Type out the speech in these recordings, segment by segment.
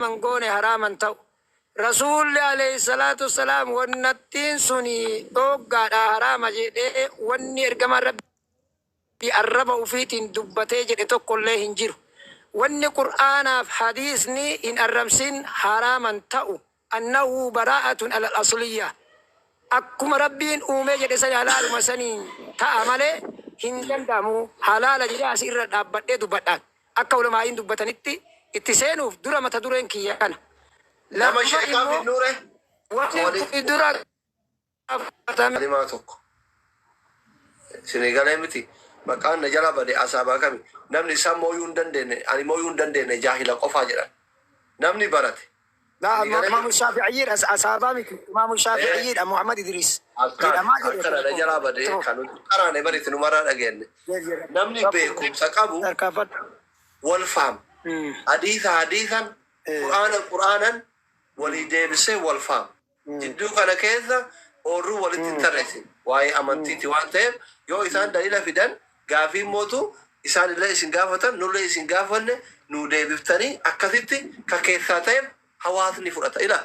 Hin goone haraama hin ta'u. Rasuulli aleyh salaatu wassalaam wannattiin suni dhooggaadha haraama jedhee wanni ergamaan Rabbii arraba ufiitiin dubbatee jedhe tokkollee hin jiru. Wanni Qur'aanaaf hadiisni hin arrabsin haraama hin ta'u. Annahu baraa'atun alal asliyya. Akkuma Rabbiin uumee jedhe sani halaaluma saniin ta'a malee hin danda'amu. Halaala jedhee asi irra dhaabbadhee dubbadhaan. Akka ulamaa'iin dubbatanitti itti seenuuf dura mata dureen kiyya kana. Nama Lamma sheekaa immoo fidnuure wanni walii kuni dura gaafatame. Kalimaa tokko isinii galee miti maqaan na jala bade asaabaa kami namni isaan mooyuu hin dandeenne ani mooyuu hin dandeenne jaahila qofaa jedhan namni barate Laa isinii galee Imaamu miti Shaafi'iyyiidha asaabaa miti Imaamu Shaafi'iyyiidha Muhammad Idriis akkaan jedhamaa jedhe akkana na jalaa bade itti fufi. kan nuti qaraane bari isinumarraa dhageenne namni Rakkoo beekumsa qabu tarkaanfadhu. wal faama hadiisa hadiisan qur'aana qur'aanan walii deebisee wal faama Jidduu kana keessa oorruu walitti hin tarreessine. Waa'ee amantiiti waan ta'eef yoo isaan daliila fidan gaafii mootu isaan illee isin gaafatan nullee isin gaafanne nuu deebiftanii akkasitti ka keessaa ta'eef hawaasni fudhata. Ila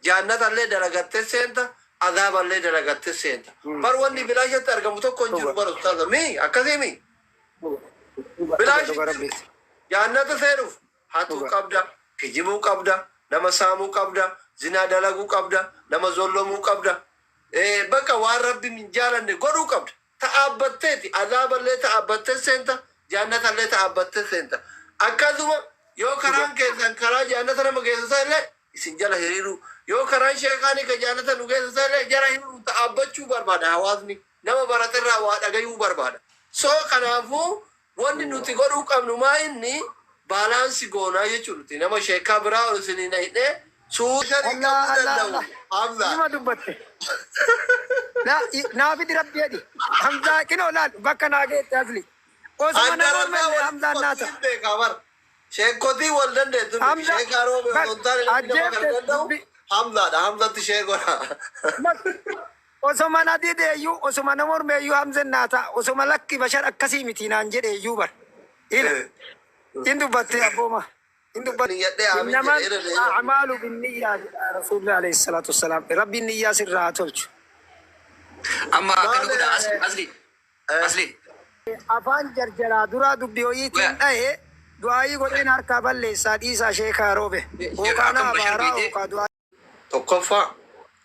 jaannatallee dalagattee seenta azaaballee dalagattee seenta. Bar wanni bilaashatti argamu tokko hin jiru bar ustaaza mii akkasii mii Dhuga dhuga bilaash dhuga hin jiru. rabbiiti. Jaannata seenuuf hatuu Dhuga. qabda, kijibuu qabda, nama saamuu qabda, zinaa dalaguu qabda, nama zollomuu qabda. Bakka waan Rabbiin hin jaalanne godhuu qabda. Ta'aabbatteeti azaaballee ta'aabbattee seenta, jaannatallee ta'aabbattee seenta. Akkasuma yoo Dhuga. karaan keessan karaa jaannata nama geessu ta'ellee isin jala hiriiruu, yoo karaan sheekaanii ka jaannata nu geessu ta'ellee jala hiriiruu ta'aabbachuu barbaada hawaasni. Nama baraterraa waa dhagayuu barbaada. So kanaafuu Wanni nuti godhuu qabnu maa inni balance goonaa jechuu nuti nama sheekkaa biraa ol isinii nayxee suuta Allah qabuu Allah danda'u Allah Hamza. Nima dubbatte La naa fidi rabbi jedhi Hamzaa qinoo laal bakka naa geette asli osuma An na darandaa mormelle walitti Hamzaan naa qotuu ta'a hin beekaa bar. Sheekkotii wal dandeettu miti. Hamza Sheekaa roobe bar osoo hin taane namni nama kana ajjeefte danda'u dubbi Hamzaadha. Hamzatti shee godha. Osoma na dideeyyuu, osoma na mormeeyyuu Hamzen naa ta'a. Osoma lakki Bashar akkasii miti naan jedheeyyuu bar. Ila. Hin dubbatte abbooma. Hin dubbatte. Niyyadhee aamin jedhe Innamal irra deebi'e. a'maalu binniyyaa jedha Rasuulli alayhi salaatu wassalaam. Rabbiin niyyaa sirraa haa tolchu. Amma akkana Maal godha asli asli asli. Afaan jarjaraa duraa dubbi hoyiitiin Waya. dhahe du'aayii godheen harkaa balleessaa dhiisaa sheekaa roobe. Hookaa na Akkam Bashar abaaraa beeytee. hookaa du'aa. Tokkoffaa,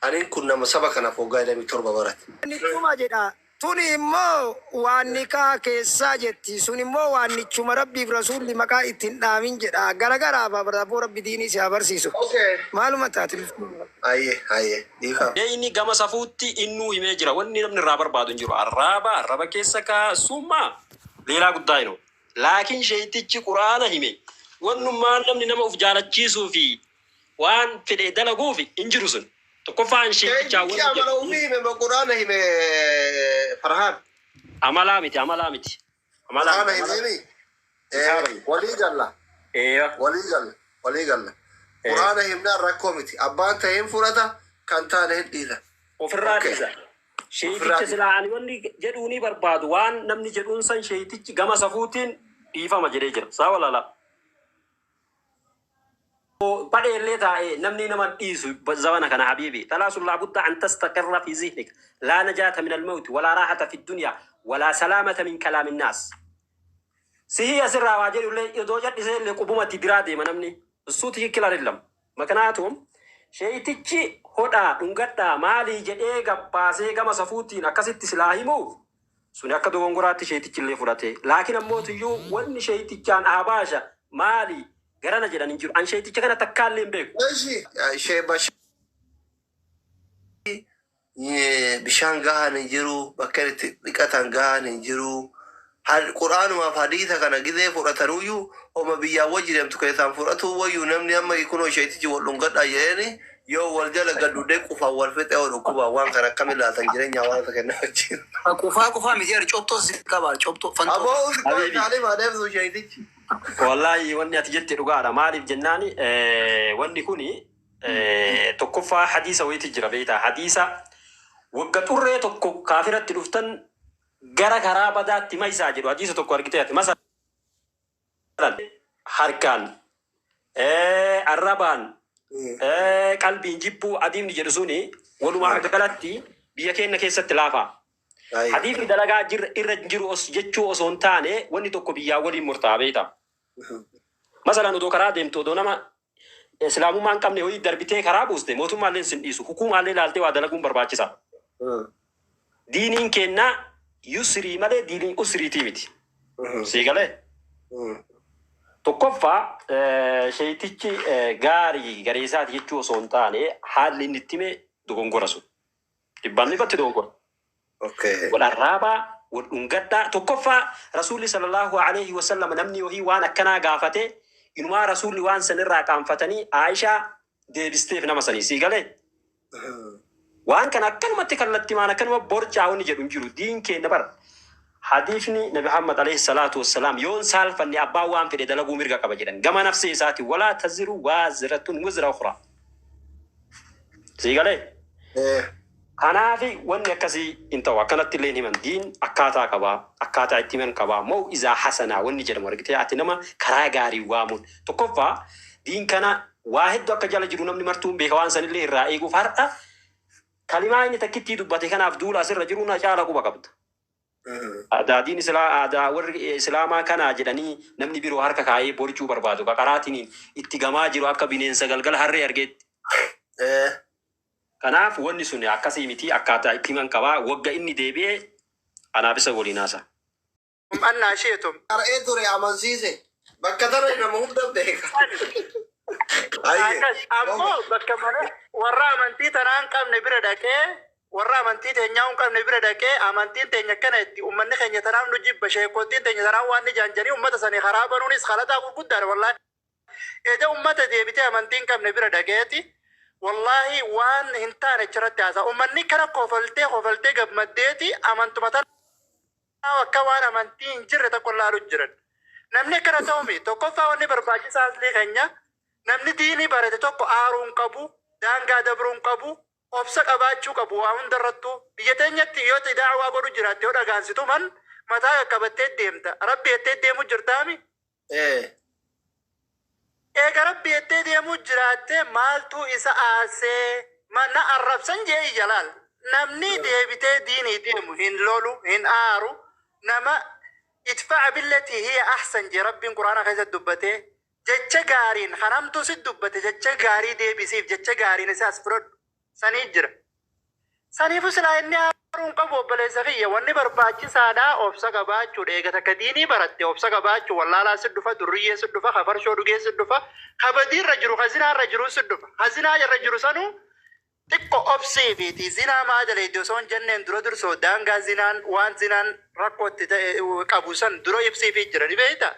anin kun nama saba kanaaf waggaa 27 barate. Nichuma jedha. Tuni immoo waan nikaha keessaa jetti. Sun immoo waan nichuma Rabbiif Rasuulli maqaa itti hin dhaamin jedha. Garagara aboo Rabbi diinii si haa barsiisu. Okay. Maaluma taate miskiina. Hayyee hayyee dhiifama. Deyni gama safuutti innuu himee jira. Wanni namni irraa barbaadu hin jiru. Arraaba, arraba keessa kaa, summa leelaa guddaa hino. Laakiin sheeytichi Qur'aana hime. Wannummaan namni nama uf jaalachiisuu fi Waan fedhe dalaguuf hin jiru sun. Tokkoffaan sheekichaa Sheekichi wanni amala jedhu ufii hime mo qur'aana hime Farhaan? amalaa miti amalaa miti. Amalaa Qur'aana miti amalaa. himee mi? Kitaaba hime. Walii galla. Eewa. Walii galla. Walii galla. Ee. Qur'aana himnaan rakkoo miti. Abbaan ta'e hin fudhata kan taane hin dhiisa. Ofirraa Okay. dhiisa. Ofirraa Sheeyticha dhiisa. silaa ani wanni jedhuunii barbaadu waan namni jedhuun san sheeytichi gama safuutiin dhiifama jedhee jira. Saa walala. Badhee illee taa'ee namni nama hin dhiisu zabana kana habiibi talaasun laabudda an tastaqirra fi zihnika laa najaata min almawti walaa raahata fi dunyaa walaa salaamata min kalaami naas sihii asirraa waa jedhu illee odoo cadhisee illee qubumatti biraa deema namni እሱ ትክክል አይደለም ምክንያቱም sheeytichi hodhaa dhungadhaa maalii jedhee gabbaasee gama safuutiin akkasitti silaa himuuf suni akka dogongoraatti sheeytichi illee fudhate. Laakiin ammootiyyuu wanni sheeytichaan ahbaasha maali garana jedhan hin jiru. An sheeyticha kana takkaa illee hin beeku. Eshi shee bashir bishaan gahaan hin jiru bakka itti dhiqatan gahaan hin jiru. Qur'aanumaaf hadiisa kana gizee fudhatanuyyuu homa biyyaan wajji deemtu keessaan fudhatuu wayyuu namni amma kunoo sheeytichi wal dhungadhaa jedheeni yoo wal jala gad dudee qufaan wal fixee oo dhukkubaan waan kana akkamiin laaltan jireenya hawaasa kennaa wajjin. Qufaa qufaa miti ari cobxoo si qaba cobxoo fantoo. Aboo usi qoy Habiibi. taalim haa deemsu sheeytichi. Wallaahi wanni ati jette dhugaadha. Maaliif jennaani wanni kuni tokkoffaa hadiisa wayiiti jira beektaa. Hadiisa wagga xurree tokko kaafiratti dhuftan gara karaa badaatti maysaa jedhu hadiisa tokko argitee ati masalan harkaan Arrabaan qalbiin jibbuu adiimni jedhu suni walumaa galatti biyya keenya keessatti laafa. Hadiifni dalagaa irra jiru jechuu osoo hin taane, wanni tokko biyyaa waliin murtaa'a, beekta. Masalan, odoo karaa deemtu, odoo nama islaamummaa hin qabne horii darbitee karaa buuste, mootummaallee sin dhiisu, hukuumaallee ilaaltee waa dalaguun barbaachisa. Diiniin kennaa yusrii malee diiniin usriitii miti. Sii galee? Tokkoffaa, sheetichi gaarii garee isaati jechuu osoo hin taane, haalli inni itti hime dogongora sun. Dhibbaan dhibbatti dogongora. Wal arraabaa, wal dhungadhaa. Tokkoffaa, Rasuulli sallallahu alaihi wasallam namni wahii waan akkanaa gaafate, inumaa Rasuulli waan sanirraa qaanfatanii Aayishaa deebisteef nama sanii. Sii galee? Waan kana akkanumatti kallattimaan akkanuma borcaa wanni jedhu hin jiru. Diin keenya bara. Hadiifni Nabi Muhammad alayhi salaatu wassalaam, yoon saalfanne abbaan waan fedhe dalaguu mirga qaba jedhan. Gama nafsee isaati walaa taziru waaziratun wizra ukhraa. Sii galee? Kanaafi wanni akkasii hin ta'u. Akkanatti illee hin himan. Diin akkaataa qabaa. Akkaataa itti himan qabaa. Maw'izaa hasanaa wanni jedhamu argitee, ati nama karaa gaarii waamuun. Tokkoffaa, diin kana waa hedduu akka jala jiru namni martuu hin beeka, waan sanillee irraa eeguuf har'a kalimaa inni takkittii dubbate kanaaf duula asirra jiru na caala quba qabda. Aadaa diin islaa, aadaa warri islaamaa kanaa jedhanii namni biroo harka kaayee borcuu barbaadu qaqaraatiin itti gamaa jiru akka bineensa galgala harree argeetti. Kanaaf wanni sun akkasii miti, akkaataa itti himan qabaa. Wagga inni deebi'ee anaaf isa waliin haasa. Annaa isheetum. Qara'ee ture amansiise. Bakka tana nama hunda beeka. Ayyee. Akkas ammoo bakka mana warra amantii tanaa hin qabne bira dhaqee, warra amantii teenyaa hin qabne bira dhaqee, amantiin teenya akkana itti uummanni keenya tanaaf nu jibba, sheekotiin teenya tanaaf waan ni jaanjanii uummata sanii karaa banuunis khalataa gurguddaadha wallaahi. Eda uummata deebitee amantii hin qabne bira dhaqeeti wallaahi waan hin taane achirratti haasa. Uummanni kana kofaltee kofaltee gammaddeeti amantuma tana akka waan amantii hin jirre tokko laalu jiran. Namni akkana ta'u tokkoffaa wanni barbaachisaa aslii keenya, namni diinii barate tokko aaruu hin qabu, daangaa dabruu hin qabu, obsa qabaachuu qabu waa hundarrattuu. Biyya teenyatti yoo ta'e daawaa godhu jiraatte, yoo dhagaansitu man mataa qaqqabattee deemta. Rabbi jettee deemuu jirtaami. Eega Rabbi jettee deemuu jiraatte, maaltu isa aasee mana arrabsan jee iyya laal. Namni deebitee diinii deemu hin lolu, hin aaru, nama idfa'a billatii hiya ahsan jee Rabbiin Quraana keessatti dubbatee, jecha gaariin kanamtuu si dubbate jecha gaarii deebisiif, jecha gaariin isaas fudhadhu sanii jira. Saniifu silaa inni aaruu hin qabu, obboleessa kiyya. Wanni barbaachisaadha obsa qabaachuudha. Eega takka diinii baratte obsa qabaachuu, wallaalaa si dhufa, durriyyee si dhufa, kafarshoo dhugee si dhufa, kabadiirra jiru, kazinaa jiru si dhufa. Kazinaa irra jiru sanuu xiqqo obsii fiiti. Zinaa maa daleeddi osoo hin jenneen dura dursoo daangaa zinaan waan zinaan rakkootti ta'e qabu san dura ibsiifii jira, ni beektaa?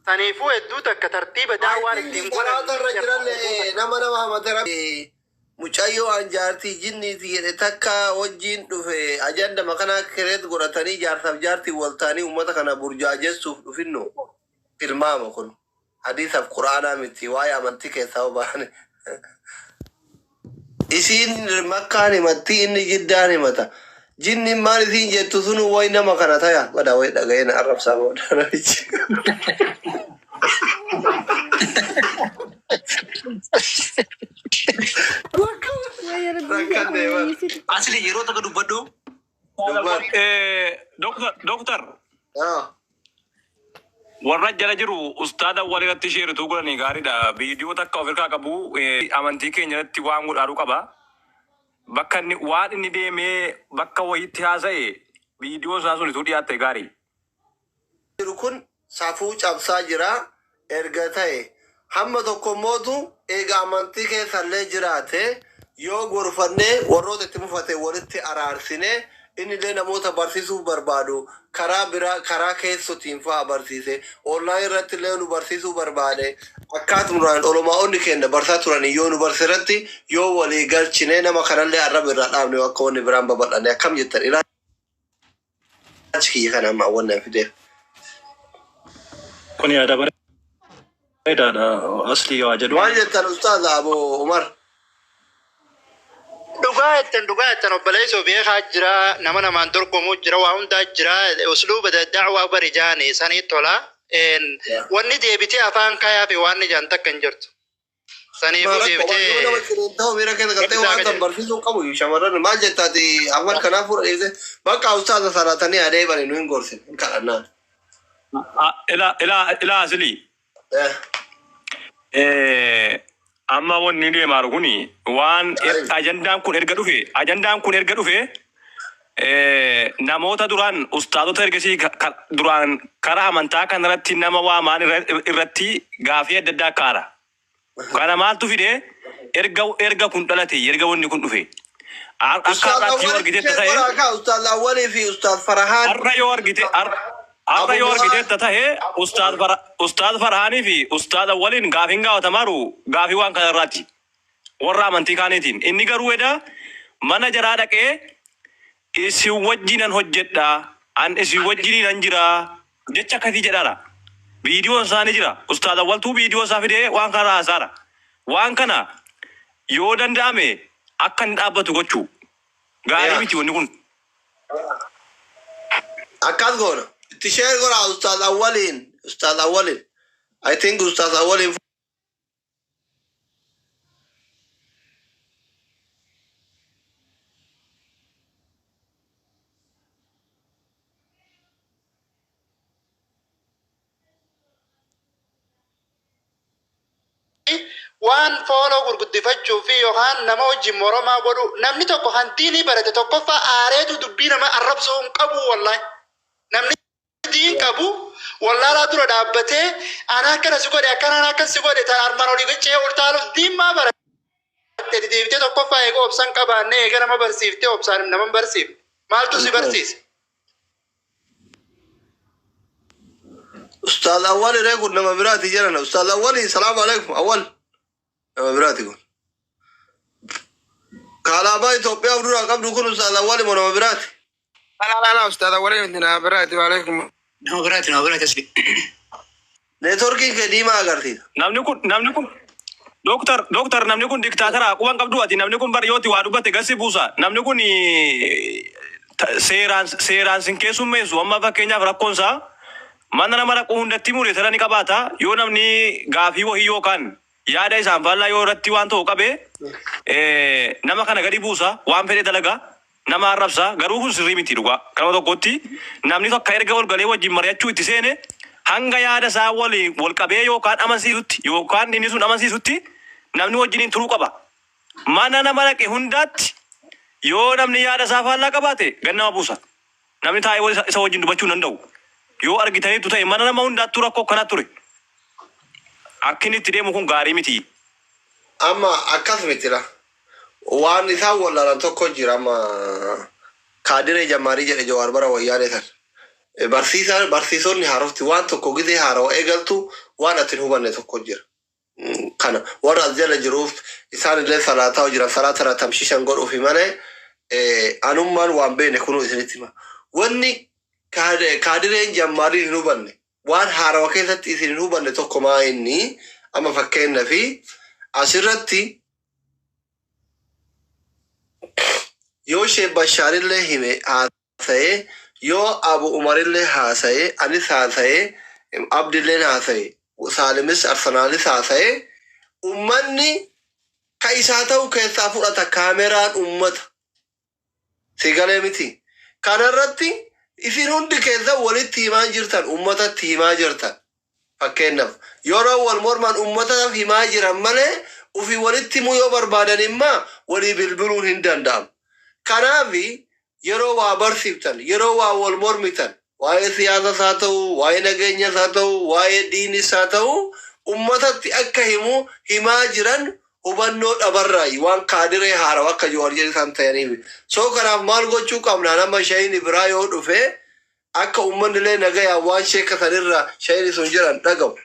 Saniifuu hedduu takka tartiiba daawaan ittiin Karaa irra jiran godhan. nama hamate rabbi mucayyoo an jaartii jinniiti jedhe takka wajjiin dhufe ajandama kana kireet godhatanii jaarsaaf jaartii wal ta'anii uummata kana burjaajessuuf dhufinnu tilmaama. Kun hadiisaaf quraanaa miti, waa'ee amantii keessaa baane. Isiin Makkaan himatti, inni Jiddaan himata. Jinni maal isiin jettu sunu way nama kana taya bada way dhaga'een arrabsaa booda namichi. Rakkanne bar. Asli, yeroo takka dubbadhu. Dubbadhu. Doktar, warra jala jiru ustaada walirratti sheerituu godhanii gaariidha. Viidiyoo takka of irraa qabu, amantii keenya irratti waan godhaadhu qaba. Bakka inni waan inni deemee bakka wayiitti haasa'e viidiyoo isaa sun ituu dhiyaatte gaarii. Jiru kun safuu cabsaa jira erga ta'e, hamma tokko mootu eega amantii keessallee jiraate yoo gorfannee warroota itti mufate walitti araarsine, innillee namoota barsiisuu barbaadu karaa biraa karaa keessotiin fa'aa barsiise, online irratti illee nu barsiisuu barbaade, akkaatuma duraan olomaa'onni keenya barsaa turan yoo nu barsiise irratti yoo walii galchine, nama kanallee arraba irraa dhaabne, akka wanni biraan babal'anne, akkam jettan? Ilaalchi kiyya kana amma wanni an fideef. Kun yaada bareedaadha. Asli yoo jedhu. Maal jettan, Ustaaz Abu Umar? Dhugaa jettan, dhugaa jettan, obboleessoo beekaa jira, nama namaan dorgomuu jira, waa hundaa jira, usluuba da'waa bari jaani sanii tola. Wanni deebitee afaan kaayaa fi waan ijaan takka hin jirtu. Saniifuu deebitee. Nama qinxaa miira keessa galtee waan tan barsiisuu qabu shamarran maal jettaati amma kanaaf fuudha dhiise bakka ustaaza salaatanii adeemani nu hin gorsin hin kadhannaan. Ila ila ila asili. Amma wanni deemaa jiru kuni waan ajandaan kun erga dhufe ajandaan kun erga dhufe namoota duraan ustaadota ergasii duraan karaa amantaa kanarratti nama waamaan irratti gaafii adda addaa kaara. Kana maaltu fide erga kun dhalate erga wanni kun dhufe. Akka Ustaaz har'aatti yoo argite ta'e Ustaaz Awwalii fi Ustaaz Farahaan. Har'a yoo argite har'a yoo argite ta'e Ustaaz Farhaanii fi Ustaaz Awwaliin gaafiin gaafatamaaru gaafii waan kana irraati. Warra amantii kaaniitiin. Inni garuu eda mana jaraa dhaqee isin wajjinan hojjedha an isin wajjininan jira jecha akkasii jedhaadha. Viidiyoon isaa ni jira. Ustaaz Awwaltuu viidiyoo isaa fidee waan kana haasaara. Waan kana yoo danda'ame akka inni dhaabbatu gochuu. Gaarii miti wanni kun. Akkas goona. Itti share godha Ustaaz Awwaliin. Ustaaz Awwaliin. I think Ustaaz Awwaliin. Waan fooloo gurguddifachuu fi yookaan nama wajjin moromaa godhu namni tokko hantiinii barate tokkoffaa aareetu dubbii nama arrabsoo hin qabu wallahi. Namni diin qabu wallaalaa dura dhaabbatee ana akkana si godhe akkana ana akkas si godhe tan armaan olii gochee ol taaluuf diin maa baratte deebitee tokkoffaa eega obsan qabaanne eega nama barsiiftee obsaan nama hin barsiifne maaltu si barsiise? Ustaaz Awwal iree kun nama biraati jedhan. Ustaaz Awwali salaamu alaikum Awwal. Nama biraati kun. Kaalaabaa Itoophiyaa duraa qabdu kun Ustaaz Awwali moo nama biraati? La la la Ustaz Awwali miti nama biraati waalaikum. Nama biraati, nama biraati asli. Neetworkiin kee diimaa agarsiisa. Namni kun Dooktar namni kun diktaatara quban qabdu ati namni kun bar yooti waa dubbate gasi buusa. Namni kun seeraan sin keessummeessu. Amma fakkeenyaaf rakkoonsaa mana nama dhaquu hundatti mure ni qabaata. Yoo namni gaafii wahii yookaan yaada isaan faallaa yoo irratti waan ta'u qabe nama kana gadi buusa, waan fedhe dalagaa, nama arrabsa. Garuu kun sirrii miti dhugaa. Kanama tokkotti namni tokko erga ol galee wajjin mari'achuu itti seene hanga yaada isaa waliin wal qabee yookaan amansiisutti yookaan inni sun amansiisutti namni wajjiniin turuu qaba. Mana nama dhaqe hundaatti yoo namni yaada isaa faallaa qabaate gad nama buusa. Namni taa'ee isa wajjin dubbachuu hin danda'u. Yoo argitaniitu ta'e mana nama hundaattuu rakkoo akkanaa ture. Akki inni itti deemu kun gaarii miti. Amma akkas mitira. Waan isaan wallaalan tokko jira amma kaadiree jammaarii jedhe Jawaar bara wayyaanee san. Barsiisaan barsiisonni haarofti waan tokko gizee haarawa eegaltu waan ati hin hubanne tokko jira. Kana warra as jala jiruuf isaan illee salaataa jiran salaata irra tamshishan godhuufi malee anummaan waan beekne kunuu isinitti hima. Wanni kaadireen jammaarii hin hubanne waan haarawa keessatti isin hin hubanne tokko maa inni amma fakkeenna fi asirratti yoo Sheek Bashaarillee hime haasa'ee, yoo Abu Umarillee haasa'ee, anis haasa'ee, Abdilleen haasa'e, Saalimis Arsenaalis haasa'ee, ummanni ka isaa ta'u keessaa fudhata. Kaameraan ummata si galee miti. Kanarratti isin hundi keessa walitti himaa jirtan, ummatatti himaa jirtan. Fakkeenyaaf yeroo wal morman ummataaf himaa jiran malee ufii walitti himuu yoo barbaadan immoo walii bilbiluun hin danda'amu. Kanaaf yeroo waa barsiiftan, yeroo waa wal mormitan, waa'ee siyaasas haa ta'u, waa'ee nageenyas haa ta'u, waa'ee diinis haa ta'u, ummatatti akka himu himaa jiran hubannoo dhabarraayi waan kaadiree haarawa akka Jawaar jedhe isaan ta'aniif. So kanaaf maal gochuu qabna? Nama shayini biraa yoo dhufe akka ummanni illee nagayaan waan sheeka sanirra shayini sun jedhan dhaga'u.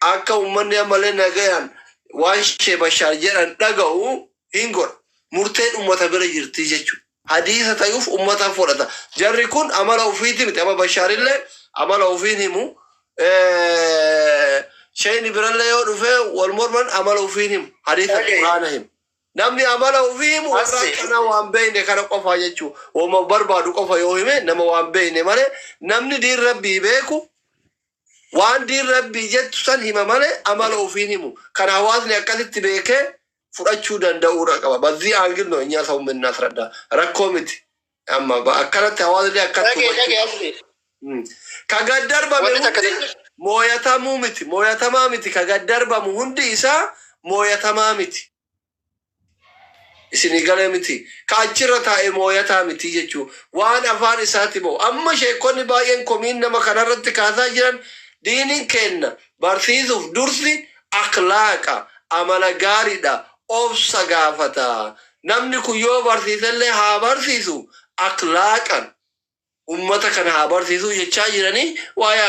Akka ummanni ammallee nagayaan waan shee Bashaar jedhan dhaga'u hin godha. Murteen ummata bira jirti jechuudha. Hadiisa ta'uuf ummata fudhata. Jarri kun amala ofiiti miti. Amma Bashaarillee amala ofiin himu. Shayni birallee yoo dhufe wal morman amala ofiin himu. Hadiisa quraana himu. Namni amala ofii himu warra akkana waan beekne kana qofa jechuudha. Wama barbaadu qofa yoo hime nama waan beekne malee namni diin rabbii beeku Waan diin Rabbii jettu san hima malee amala ofiin himu. Kan hawaasni akkasitti beekee fudhachuu danda'uudha qaba. በዚህ angle ነው እኛ ሰው የምናስረዳ። Rakkoo miti. Amma akkanatti hawaasni akkatti Dhagee hubachuu dhagee asli. Ka gad darbame Wanni takka hundi mooyatamuu miti. Mooyatamaa miti. Ka gad darbamu hundi isaa mooyatamaa miti. Isinii galee miti. Ka achirra taa'e mooyataa miti jechuu. Waan afaan isaatti ba'u. Amma sheekonni baay'een komiin nama kanarratti kaasaa jiran, diiniin kenna barsiisuuf dursi akhlaaqa, amala gaariidha, obsa gaafata. Namni kun yoo barsiisellee haa barsiisu, akhlaaqan ummata kana haa barsiisuu jechaa jiranii, waa'ee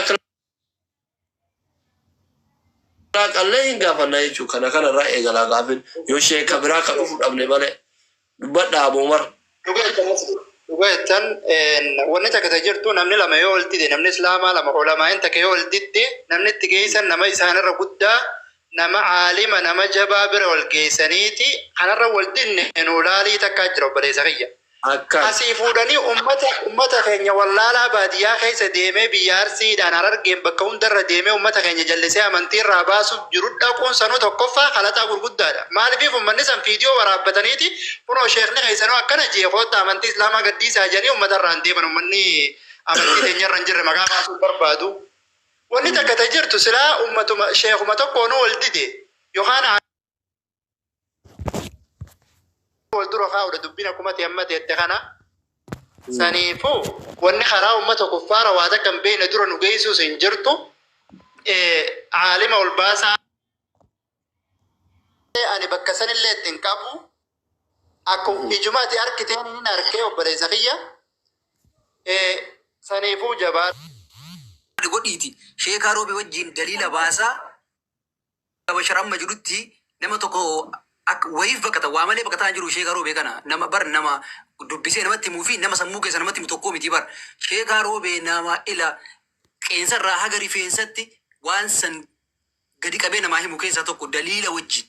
akhlaaqallee hin gaafanna jechuu. Kana kanarraa eegalaa gaafin yoo sheeka biraa ka dhufu dhabne malee. Dubbadha, Abu Umar. Dhugaa jettan asli. Dhugaa jettan, wanni takka ta jirtu, namni lama yoo ol dide, namni islaamaa lama ulamaa'in takka yoo ol didde, namni itti geessan nama isaanirra guddaa, nama caalima, nama jabaa bira ol geessaniiti kanarra wal dinne nu laalii takkaa jira, obboleessa kiyya. Akkas. Asii fuudhanii ummata keenya wallaalaa baadiyyaa keessa deemee, biyya Arsiidhaan Harargeen bakka hundarra deemee ummata keenya jallisee amantii irraa baasuuf jiru dhaquun sanuu tokkoffaa kalaxaa gurguddaadha. Maaliif ummanni san viidiyoo waraabbataniiti kunoo sheekni keessanuu akkana jee, koottaa amantii islaamaa gaddiisaa jedhanii ummata irraan deeman, ummanni amantii teenyarra hin jirre maqaa baasuuf barbaadu. Wanni takka ta jirtu, silaa ummatuma sheekuma tokkoonuu wal dide yookaan wal dura kaa'udha dubbiin akkuma ta'e amma teette kana. Saniifuu wanni karaa uummata kuffaara waa takka hin beekne dura nu geessuus hin jirtu. Caalima ol baasaa ani bakka sanillee itti hin qabu. Akka ijumaati harkiteen hin arkee, obboleessa kiyya. Saniifuu jabaa. Godhiiti sheekaa Roobe wajjin daliila baasaa. Bashar amma jirutti nama tokko akka wayiif baqata waa malee baqataa jiru. Sheekaa Roobee kana nama bar nama dubbisee namatti himuu fi nama sammuu keessa namatti himu tokko miti bar. Sheekaa Roobee nama ila qeensarraa haga rifeensatti waan san gadi qabee namaa himu keessaa tokko, daliila wajjin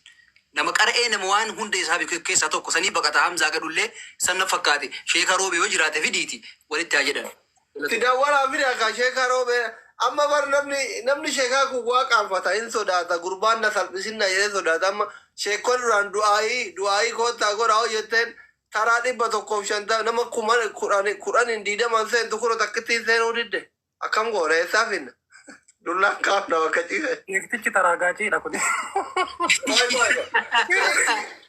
nama qara'ee, nama waan hunda isaa beeku keessaa tokko. Sanii baqata Hamzaa gadhullee san na fakkaate. Sheekaa Roobee yoo jiraate fidiiti walitti haa jedhan. Itti dawwalaa fida ka sheekaa Roobee. Amma bar namni sheekaa kun waa qaanfata, hin sodaata. Gurbaan na salphisinna jedhee sodaata. Amma sheekon duraan du'aayii koottaa godhaa hojjetteen taraa 150 nama 10,000 10 20 seentu kuro takkittiin seenuu didde. Akkam goone? Eessaa finna? Dullaan kaafna bakka ciise. Sheektichi taraagaaciidha kun.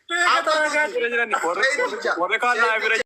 Sheeka taraagaaci. Warri kaan live irra.